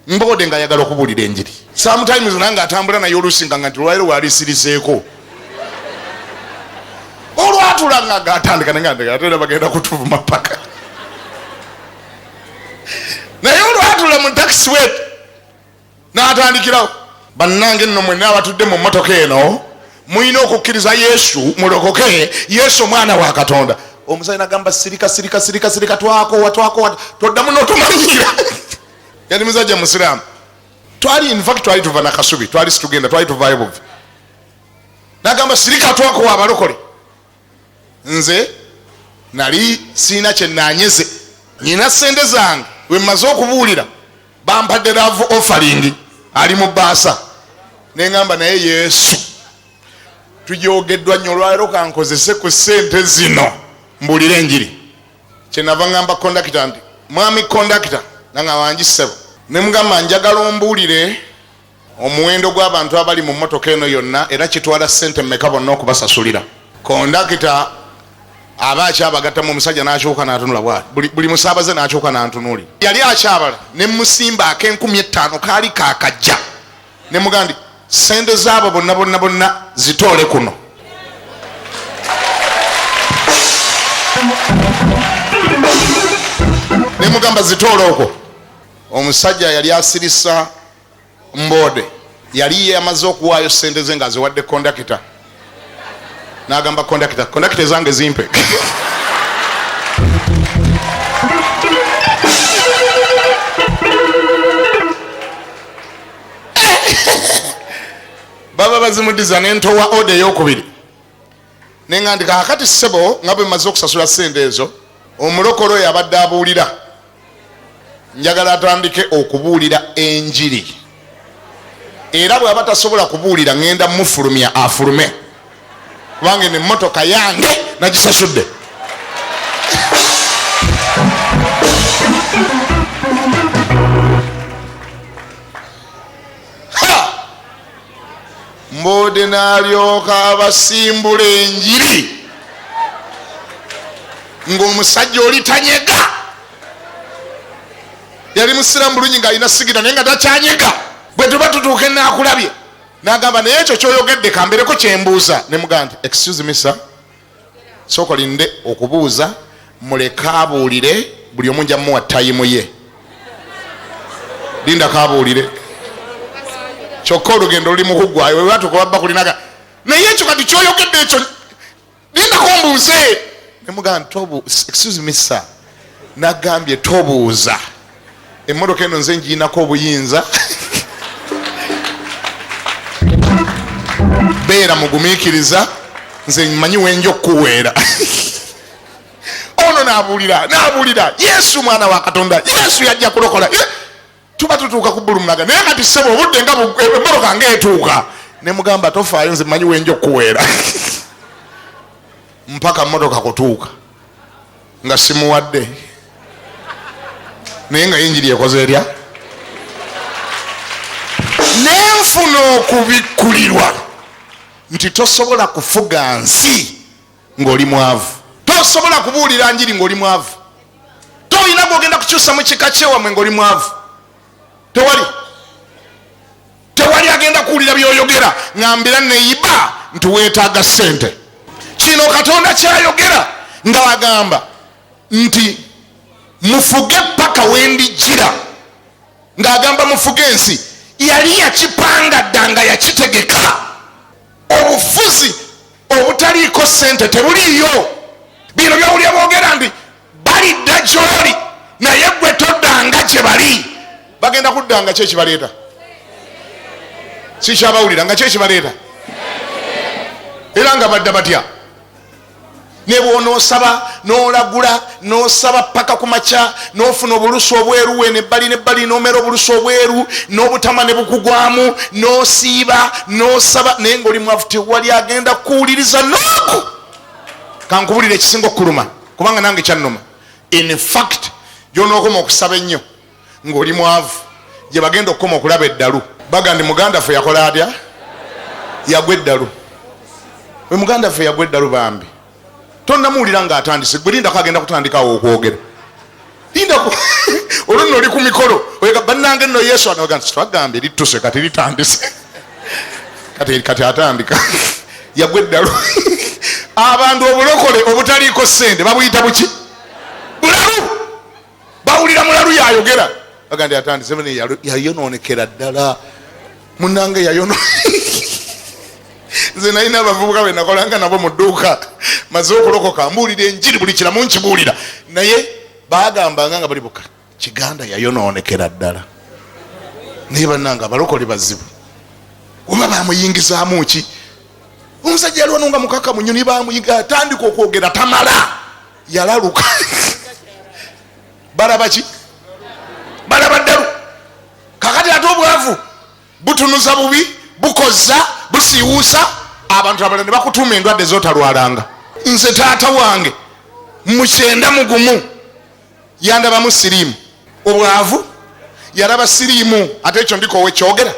Mboode nga ayagala okubuulira enjiri. Sometimes nange atambula naye oluusi nga nti olwaliro walisiriseeko, olwatula nga gatandika, nenga ate era bagenda kutuvuma paka. Naye olwatula mu takisi wetu n'atandikirawo, "Bannange nno mwenna abatudde mu mmotoka eno, mulina okukkiriza Yesu mulokoke, Yesu omwana wa Katonda." Omusajja nagamba, "Sirika, sirika, sirika, sirika, twakowa, twakowa, toddamu notumanyira." Yali musajja musiraamu. Twali, infact twali tuva nakasubi, twali situgenda, twali tuvaayo buvi. Nagamba, "Sirika, twakowa abalokole." Nze nali siina kyenanyeze, nyina sente zange. Wemaze okubuulira, bampadde love offering ali mu baasa, neŋamba, "Naye Yesu tujogeddwa nnyo, olwaliro kankozese ku sente zino mbuulire enjiri." Kyenava ngamba kondakita nti, mwami kondakita, nanga wangi ssebo, ne mugamba njagala ombuulire omuwendo gw'abantu abali mu mmotoka eno yonna, era kitwala ssente mmeka bonna okubasasulira. Kondakita aba akyabagattamu, omusajja n'akyuka n'atunula bwati, buli musaabaze n'akyuka n'antunuulira. Yali akyabala, ne musimba ak'enkumi ettaano kaali kaakajja, ne mugamba nti ssente zaabo bonna bonna bonna zitoole kuno. Ne mugamba zitoole okwo. Omusajja yali asirisa mboode, yali yamaze okuwaayo ssente ze ng'aziwadde kondakita, n'agamba kondakita, kondakita ezange zimpe. Baba bazimudiza n'entowa oda eyokubiri, nenga nti kaakati ssebo nga bwe mmaze okusasula ssente ezo, omulokole oyo abadde abuulira njagala atandike okubuulira enjiri, era bw'aba tasobola kubuulira ŋŋenda mufulumya afulume, kubanga eno emmotoka yange nagisasudde. Mbode n'alyoka abasimbula enjiri ng'omusajja oli tanyega. Yali musiraamu bulungi ng'alina sigira, naye nga takyanyega. Bwe tuba tutuuka enaakulabye n'agamba, naye ekyo kyoyogedde kambereko kyembuuza. Ne mugamba nti excuse me sir, sooka olinde okubuuza, muleke abuulire, buli omu nja muwa tayimu ye, lindako abuulire. Kyokka olugendo luli mukuggwayo, webatuuka babba kulinaga, naye ekyo kati kyoyogedde ekyo lindako mbuuze. Ne mugamba nti excuse me sir, nagambye tobuuza, emmotoka eno nze ngiinako obuyinza, beera mugumiikiriza, nze mmanyi wenja okukuweera. Ono n'abuulira, n'abuulira Yesu mwana wa Katonda, Yesu yajja kulokola. Tuba tutuuka ku bbulumunaga, naye kati ssebo obudde nga emmotoka ng'etuuka, ne mugamba tofaayo, nze mmanyi wenja okukuweera. Mpaka mmotoka kutuuka nga simuwadde, naye nga yinjiri ekoze erya. Nenfuna okubikkulirwa nti tosobola kufuga nsi ng'oli mwavu, tosobola kubuulira njiri ng'oli mwavu, tolina gwogenda kukyusa mu kika kyewamwe ng'oli mwavu. Tewali agenda kuwulira by'oyogera. Ngambira neyiba nti weetaaga ssente. Kino Katonda kyayogera ng'agamba nti mufuge paka wendijjira, ng'agamba mufuge ensi. Yali yakipanga dda nga yakitegeka. Obufuzi obutaliiko ssente tebuliiyo. Bino byowulira boogera nti balidda gy'oli, naye gwe toddanga gye bali. Bagenda kuddanga ki ekibaleeta? Sikyabawulira nga ki ekibaleeta, era nga badda batya? Ne bw'onoosaba n'olagula n'osaba paka ku makya n'ofuna obulusu obweru wene ebbali n'ebbali, n'omera obulusu obweru n'obutama ne bukugwamu, n'osiiba n'osaba, naye ng'oli mwavu, tewali agenda kukuwuliriza n'oku. Kankubulire ekisinga okukuluma, kubanga nange kyannuma. In fact, gy'onookoma okusaba ennyo ng'oli mwavu, gye bagenda okukoma okulaba eddalu. Baga ndi muganda ffe yakola atya? Yagwa eddalu. We muganda ffe yagwa eddalu bambi. Tonnamuwulira ng'atandise, gwe lindako agenda kutandikawo okwogera. Lindako olwo nno oli ku mikolo, oyega bannange nno Yesu anaga nti twagambye littuse, kati litandise, kati atandika. Yagwa eddalu. Abantu obulokole obutaliiko ssente babuyita buki? Bulalu. Bawulira mulalu yayogera, baga nti atandise, yayonoonekera ddala munnange, yayono. Nze nalina abavubuka be nakolanga nabo mu dduuka, maze okulokoka, mbuulira enjiri, buli kiramu nkibuulira, naye bagambanga nga bali buka Kiganda yayonoonekera ddala. Naye bannange abalokole bazibu, oba bamuyingizaamu ki? Omusajja yali wano nga mukaka munyoni, bamuyinga atandika okwogera tamala, yalaluka. Balaba ki? Balaba ddalu. Kakati ate obwavu butunuza bubi, bukozza, busiiwuusa abantu abalala ne bakutuuma endwadde z'otalwalanga. Nze taata wange mu 91 Yandabamu siriimu. Obwavu yalaba siriimu, ate ekyo ndiko wekyogera.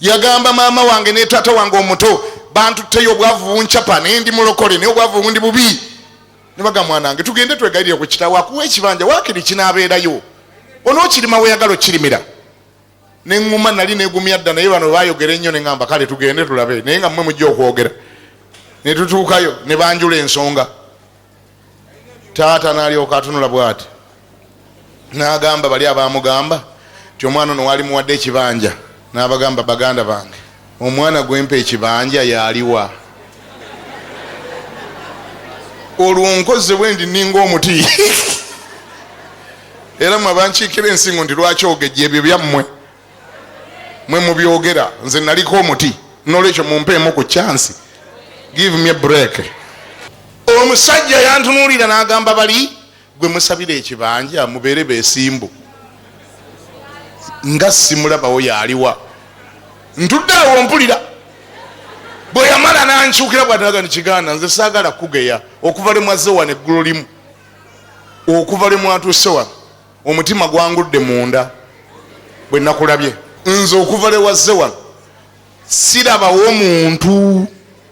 Yagamba maama wange ne taata wange omuto, bantutteyo obwavu bunchapa, naye ndi mulokole, naye obwavu bundi bubi. Ne bagamba, mwana wange tugende twegayirire ku kitaawo akuwa ekibanja, waakiri kinaabeerayo, onookirima weyagala okirimira. Neŋŋuma nali negumya dda, naye bano bayogera ennyo, ne ŋŋamba kale tugende tulabe, naye nga mmwe mujja okwogera. Ne tutuukayo ne banjula ensonga. Taata n'alyoka atunula bw'ati n'agamba bali abamugamba nti omwana ono wali muwadde ekibanja, n'abagamba, baganda bange, omwana gwempa ekibanja yaliwa? Olwo nkoze bwe ndi ninga omuti. Era mwe abankiikira ensingo nti lwaki ogejja ebyo byammwe, mwe mubyogera, nze naliko omuti, nolwekyo mumpeemu ku chance, give me a break. Omusajja yantunuulira n'agamba, bali gwe musabira ekibanja mubeere beesimbu, nga simulabawo yaliwa. Ntudde awo mpulira bwe yamala nankyukira bwatinaga nti kiganda, nze saagala kugeya, okuva lwe mwazze wano eggulo limu, okuva lwe mwatuuse wano omutima gwangudde munda bwe nakulabye. Nze okuva lwe wazze wano sirabawo muntu.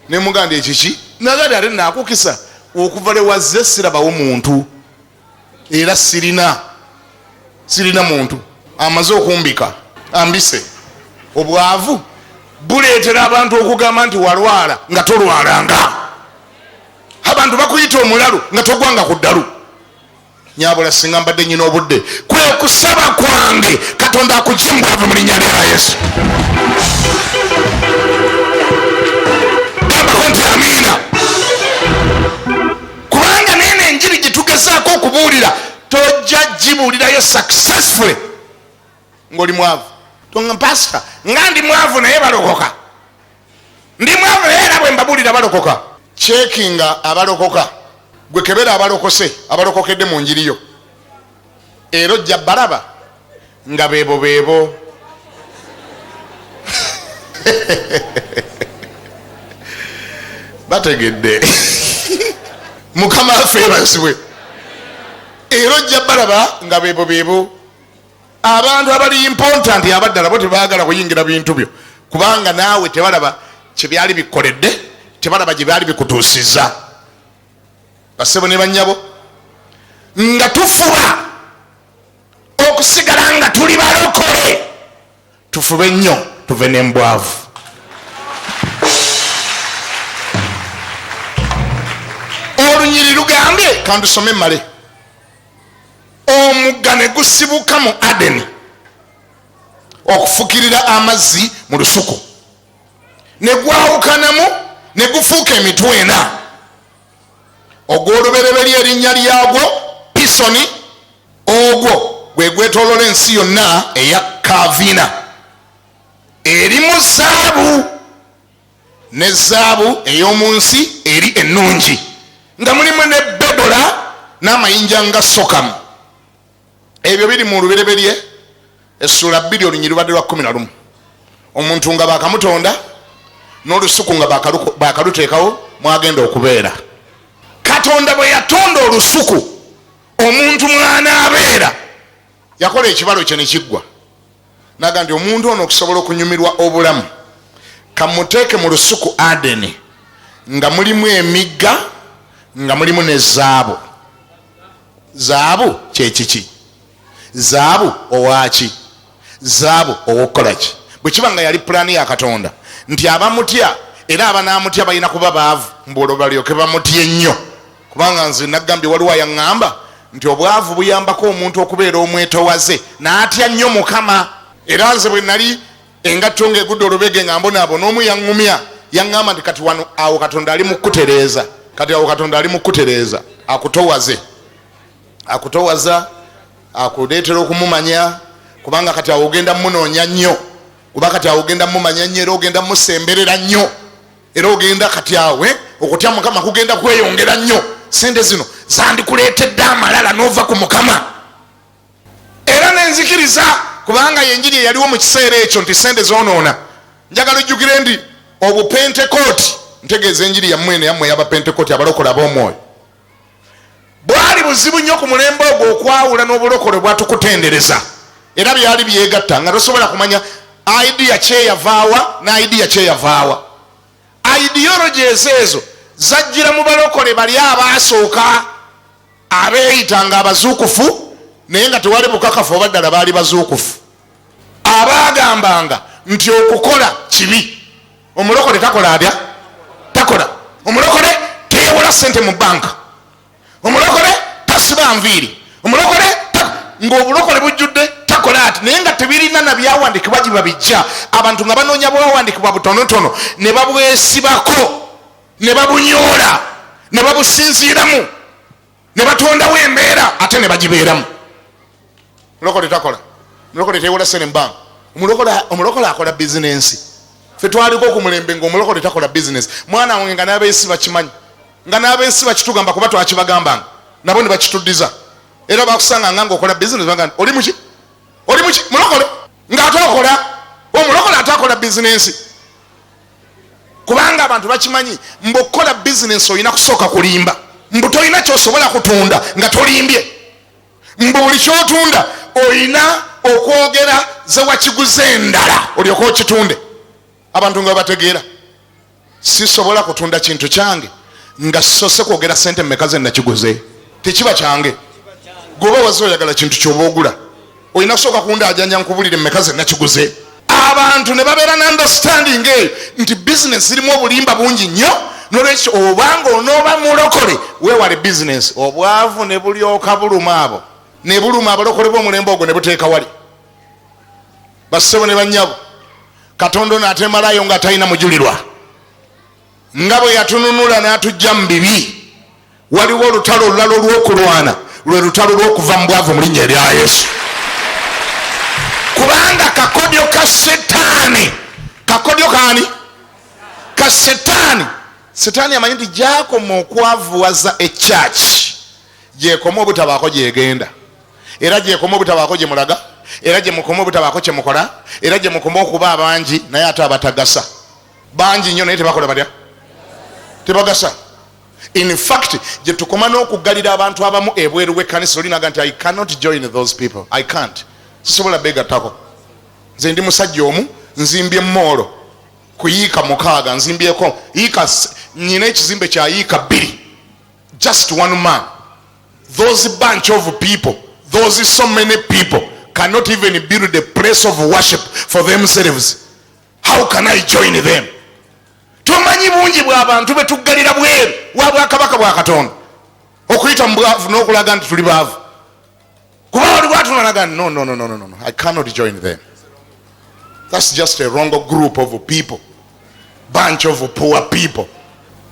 Ne muganda ekiki nagandi ate nakukisa, okuva lwe wazze sirabawo muntu, era sirina muntu amaze okumbika ambise. Obwavu buleetera abantu okugamba nti walwala nga tolwalanga, abantu bakuyita omulalu nga togwanga ku ddalu. Nyabula singa mbadde nyina obudde, kwe kusaba kwange Katonda akugye mu bwavu mu linnya lya Yesu. Gambako nti amiina, kubanga nene enjiri gye tugezaako okubuulira tojja gibuulirayo successfully ng'oli mwavu. Tonga pastor nga ndi mwavu naye balokoka, ndi mwavu naye era bwe mbabuulira balokoka. Checkinga abalokoka, gwe kebera abalokose abalokokedde mu njiri yo, era ojja balaba nga beebo beebo. Bategedde. Mukama affe yeebazibwe. Era ojja balaba nga beebo beebo. Abantu abali important abaddala bo tebaagala kuyingira bintu byo, kubanga naawe tebalaba kye byali bikukoledde, tebalaba gye byali bikutuusizza. Basebo ne bannyabo, nga tufuba okusigala nga tuli balokole, tufube nnyo tuve n'embwavu. Olunyiri lugambye, kantusome mmale. Omugga ne gusibuka mu Adeni okufukirira amazzi mu lusuku, ne gwawukanamu ne gufuuka emitwe ena. Ogw'olubereberye erinnya lyagwo Pisoni, ogwo gwe gwetoolola ensi yonna eya Kavina, erimu zaabu ne zaabu ey'omu nsi eri ennungi, nga mulimu ne bedola n'amayinja nga sokamu. Ebyo biri mu Lubereberye essuula 2 olunyiri lubadde lwa 11. Omuntu nga bakamutonda n'olusuku nga bakaluteekawo mwagenda okubeera. Katonda bwe yatonda olusuku omuntu mwanaabeera, yakola ekibalo kye ne kiggwa, naga nti omuntu ono okusobola okunyumirwa obulamu kamuteeke mu lusuku Adeni nga mulimu emigga, nga mulimu ne zaabu. Zaabu kyekiki? Zaabu owaaki? Zaabu ow'okukola ki? Bwe kiba nga yali pulaani ya Katonda nti abamutya era abanaamutya balina kuba baavu, mbu olwo balyoke bamutye nnyo. Kubanga nze nagambye, waliwo ayaŋŋamba nti obwavu buyambako omuntu okubeera omwetowaze n'atya nnyo Mukama. Era nze bwe nali engatto ng'egudde olubege nga mbonaabona, omu yaŋŋumya, yaŋŋamba nti kati wano awo Katonda ali mu kukutereeza, kati awo Katonda ali mu kukutereeza, akutowaze, akutowaza, akuleetera okumumanya, kubanga kati awo ogenda munoonya nnyo, kuba kati awo ogenda mumanya nnyo, era ogenda musemberera nnyo, era ogenda kati awo okutya Mukama kugenda kweyongera nnyo. Sente zino zandikuleetedde amalala n'ova ku Mukama. Era nenzikiriza, kubanga yenjiri eyaliwo mu kiseera ekyo nti sente zoonoona. Njagala ojjukire nti obupentekooti, ntegeeza enjiri yammwe eno yammwe ey'abapentekooti abalokole ab'omwoyo, Bwali buzibu nnyo ku mulembe ogwo okwawula n'obulokole bwatukutendereza, era byali byegatta nga tosobola kumanya idea kyeyavaawa ne idea kyeyavaawa. Ideologies ezo zajjira mu balokole bali abaasooka abeeyitanga abazuukufu, naye nga tewali bukakafu oba ddala baali bazuukufu, abaagambanga nti okukola kibi. Omulokole takola atya? Takola. Omulokole teyewola sente mu banka, omulokole tasiba nviiri, omulokole ng'obulokole bujjudde takola ati, naye nga tebirina na byawandikibwa gye babijja. Abantu nga banoonya bwawandikibwa butonotono ne babwesibako ne babunyoola ne babusinziiramu ne batondawo embeera ate ne bagibeeramu. Mulokole takola, mulokole tewola sente mu banka, omulokole akola bizinensi. Ffe twaliko ku mulembe ng'omulokole takola bizinensi. Mwana wange, nga n'abensi bakimanyi, nga n'abensi bakitugamba, kuba twakibagambanga nabo ne bakituddiza. Era bakusanga nga ng'okola bizinensi, bagamba oli muki, oli muki, mulokole ng'ate okola, omulokole ate akola bizinensi. Kubanga abantu bakimanyi mbu okukola bizinensi olina kusooka kulimba, mbu tolina kyosobola kutunda nga tolimbye, mbu buli kyotunda olina okwogera ze wakiguze endala olyoke okitunde. Abantu nga bategeera, sisobola kutunda kintu kyange nga sose kwogera sente mmeka ze nakiguze, tekiba kyange. Gwoba waze oyagala kintu kyoba ogula, olina kusooka kundajanja nkubulire mmeka ze nakiguze. Abantu ne babeera na understanding eyo nti bizinesi zirimu obulimba bungi nnyo, nolwekyo obanga onooba mulokole weewale bizinesi. Obwavu ne bulyoka buluma abo, ne buluma abalokole b'omulembe ogwo, ne buteeka wali. Bassebo ne bannyabo, Katonda ono atemalayo nga talina mujulirwa, nga bwe yatununula n'atujja mu bibi, waliwo olutalo olulala olw'okulwana, lwe lutalo lw'okuva mu bwavu mu linnya erya Yesu. Kubanga kakodyo ka Setaani, kakodyo kaani? Ka Setaani. Setaani amanyi nti gyakoma okwavuwaza ekyaki, gyekoma obutabaako gyegenda, era gyekoma obutabaako gyemulaga, era gyemukoma obutabaako kyemukola, era gyemukoma okuba abangi naye ate abatagasa. Bangi nnyo naye tebakola batya? Tebagasa. In fact, gyetukoma n'okuggalira abantu abamu ebweru w'ekkanisa, olinaga nti I cannot join those people, I can't, sisobola begattako. Nze ndi musajja omu, nzimbye mall ku yiika 6, nzimbyeko yiika, nyina ekizimbe kya yiika 2, just one man. Those bunch of people, those so many people cannot even build a place of worship for themselves. How can I join them? Tomanyi bungi bw'abantu betuggalira bweru wa bwakabaka bwa Katonda okuyita mu bwavu n'okulaga nti tuli baavu. Kuba wali bwatunalaga, no, no, no, no, no, no, I cannot join them. That's just a wrong group of people, bunch of poor people.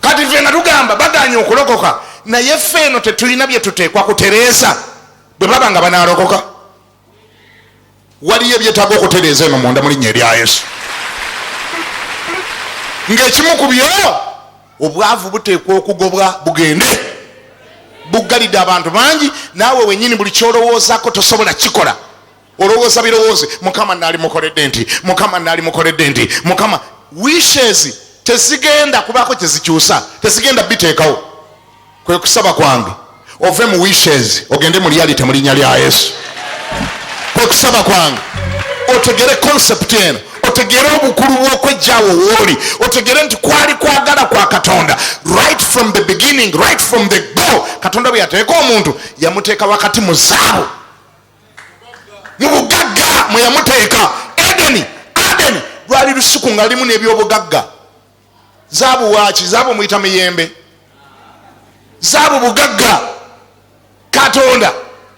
Kati ffe nga tugamba baganye okulokoka, naye ffe eno tetulina bye tuteekwa kutereeza bwe baba nga banalokoka. Waliyo ebyetaaga okutereeza eno munda mu linnya erya Yesu, ng'ekimu ku byo obwavu buteekwa okugobwa bugende. Buggalidde abantu bangi. Naawe wenyini buli kyolowoozaako tosobola kikola, olowooza birowooze. Mukama naali mukoledde nti, Mukama naali mukoledde nti, Mukama. Wishes tezigenda kubaako kyezikyusa, tezigenda biteekawo. Kwe kusaba kwange ove mu wishes ogende mu reality mu linnya lya Yesu. Kwe kusaba kwange otegere concept eno, otegere obukulu bw'okwejjaawo wooli, otegere nti kwali kwagala kwa Katonda right from the beginning, right from the go. Katonda bwe yateeka omuntu, yamuteeka wakati mu zaabu, mu bugagga mwe yamuteeka. Edeni, Adeni lwali lusuku nga lulimu n'ebyobugagga. Zaabu waaki? Zaabu muyita miyembe, zaabu bugagga. Katonda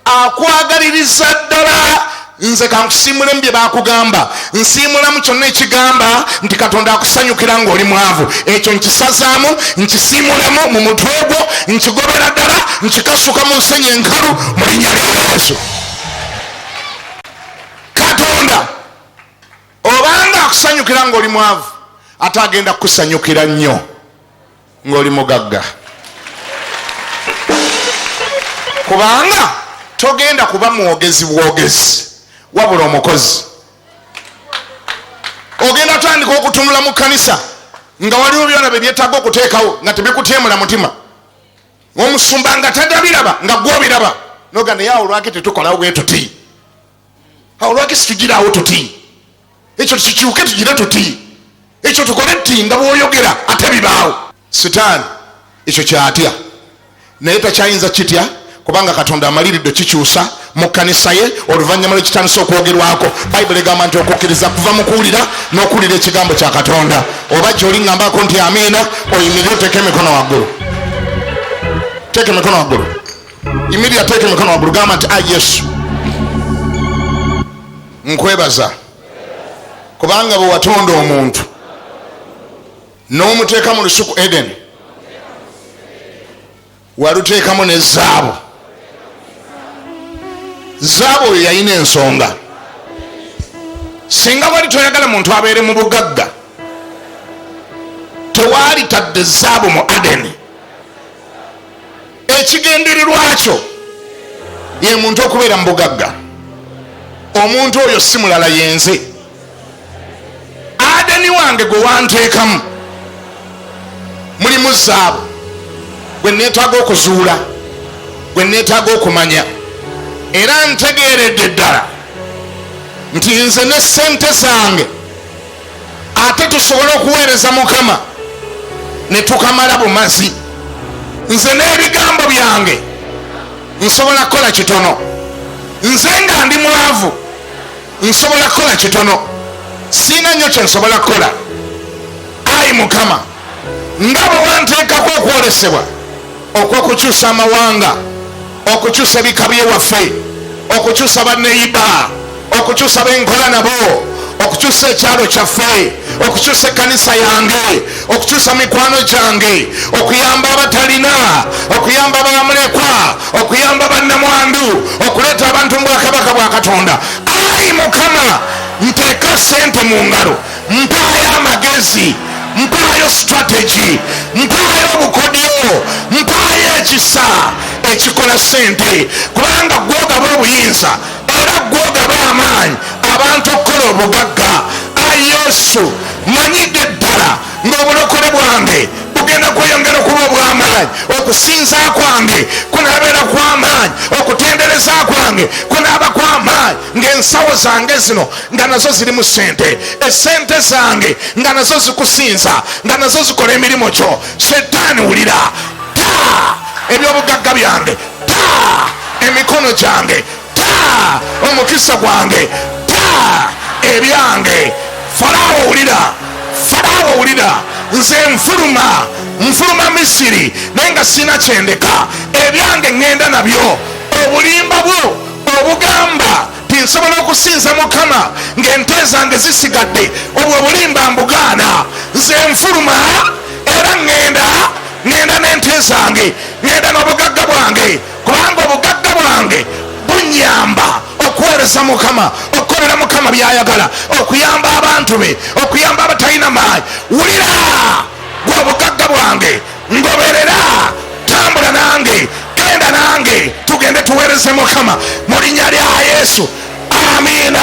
akwagaliriza ddala. Nze kankusiimulemu bye bakugamba, nsiimulamu kyonna ekigamba nti Katonda akusanyukira ng'oli mwavu. Ekyo nkisazaamu, nkisiimulemu mu mutwe gwo, nkigobera ddala, nkikasuka mu nsenyi enkalu mu linnya lya Yesu. Katonda obanga akusanyukira ng'oli mwavu, ate agenda kukusanyukira nnyo ng'oli mugagga, kubanga togenda kuba mwogezi bwogezi wabula omukozi. Ogenda tandika okutunula mu kkanisa nga waliwo byona bye byetaaga okuteekawo nga tebikutyemula mutima. Omusumba nga tadabiraba nga gwobiraba, noga naye awo lwaki tetukolawo bwe tuti, awo lwaki situgiraawo tuti, ekyo tukikyuke tugire tuti, ekyo tukole tuti, nga bwoyogera ate bibaawo. Sitaani ekyo kyatya, naye takyayinza kitya, kubanga Katonda amaliridde kikyusa mu kkanisa ye oluvannyuma lwekitandisa okwogerwako. Bayibuli egamba nti okukkiriza kuva mu kuwulira, n'okuwulira ekigambo kya Katonda. Oba gyoli ŋŋambako nti amiina, oyimirire oteeka emikono waggulu, teeka emikono waggulu, yimirira, teeka emikono waggulu, gamba nti a Yesu, nkwebaza kubanga bwe watonda omuntu n'omuteeka mu lusuku Edeni, waluteekamu ne zaabu. Zaabu oyo yalina ensonga. Singa wali toyagala muntu abeere mu bugagga, tewaali tadde zaabu mu Adeni. Ekigendererwa kyo ye muntu okubeera mu bugagga. Omuntu oyo si mulala, yenze. Adeni wange gwe wanteekamu mulimu zaabu gwe neetaaga okuzuula, gwe neetaaga okumanya. Era ntegeeredde ddala nti nze ne sente zange ate tusobole okuweereza Mukama ne tukamala bumazi. Nze n'ebigambo byange nsobola kukola kitono. Nze nga ndi mwavu nsobola kukola kitono, siina nnyo kye nsobola kukola. Ayi Mukama, nga bwe wanteekako okwolesebwa okw'okukyusa amawanga, okukyusa ebika byewaffe, okukyusa banneyiba, okukyusa benkola nabo, okukyusa ekyalo kyaffe, okukyusa ekkanisa yange, okukyusa mikwano gyange, okuyamba abatalina, okuyamba bamulekwa, okuyamba bannamwandu, okuleeta abantu mu bwakabaka bwa Katonda, ayi Mukama, nteeka sente mu ngalo, mpaayo amagezi, mpaayo strategy, mpaayo obukodyo, mpaayo ekisa ekikola sente, kubanga gwogaba obuyinza era gwogaba amaanyi abantu okukola obugagga. Ayi Yesu, manyidde ddala ng'obulokole bwange bugenda kweyongera okuba obw'amaanyi, okusinza kwange kunaabeera kw'amaanyi, okutendereza kwange kunaaba kw'amaanyi, ng'ensawo zange zino nga nazo zirimu sente, esente zange nga nazo zikusinza, nga nazo zikola emirimu gyo. Setaani wulira, ta ebyobugagga byange, ta emikono gyange, ta omukisa gwange, ta ebyange. Faraawo wulira, Faraawo wulira, nze nfuluma, nfuluma Misiri naye nga sirina kyendeka, ebyange ŋŋenda nabyo. Obulimba bwo obugamba ti nsobola okusinza Mukama ng'ente zange zisigadde, obwo obulimba mbugaana. Nze nfuluma era ŋŋenda, ŋŋenda n'ente zange, ŋŋenda n'obugagga bwange, kubanga obugagga bwange bunyamba okuweereza Mukama, okukolera Mukama byayagala, okuyamba abantu be, okuyamba abatalina maanyi. Wulira, gwe obugagga bwange, ngoberera, tambula nange, genda nange, tugende tuweereze Mukama mu linnya lya Yesu. Amiina.